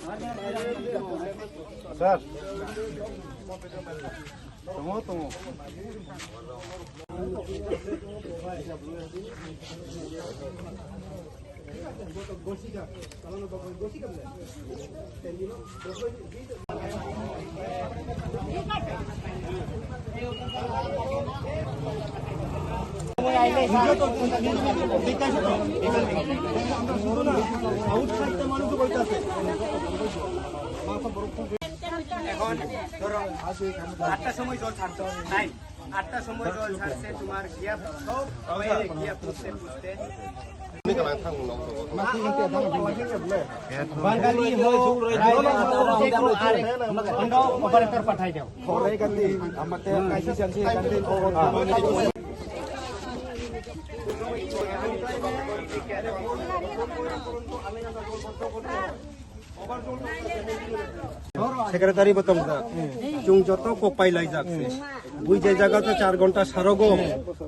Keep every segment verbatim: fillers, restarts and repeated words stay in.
Sir. Tongo, tongo. এখন ধরো, আটটার সময় জল ছাড়তো, টাইম আটটার সময় জল ছাড়ছে, তোমার গিয়া সব হয়ে গিয়া পুষতে পুষতে। বাঙালি হোক, রাইডার হোক, যে কোনো আরেক, অন্য অপারেটর পাঠাই দাও। Secretary bo tongjak. Chwng joto kok pai laijak se. Bui je jaga to char ghonta sarogo,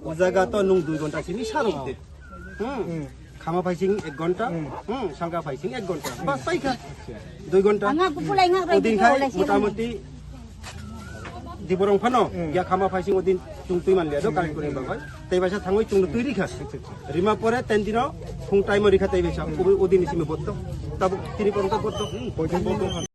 o jaga to nwng dui ghonta simi sarok de. Hmm. Khama phaising ek ghonta, hmm, salka phaising ek ghonta. Bas paikha. Dui ghonta. Ang aku pulai ngak rai Odin khai, motamoti Diborong phano, hmm, ya khama phaising odin chwng twi manliya do, correct kori bagwi. Tei baisa thangwi chwngno twi rikha. Rima pore ten dino phung time rikha tei baisa. Obo odin simi botto. Tabuk tini porong to botto. Hmm, poison botto.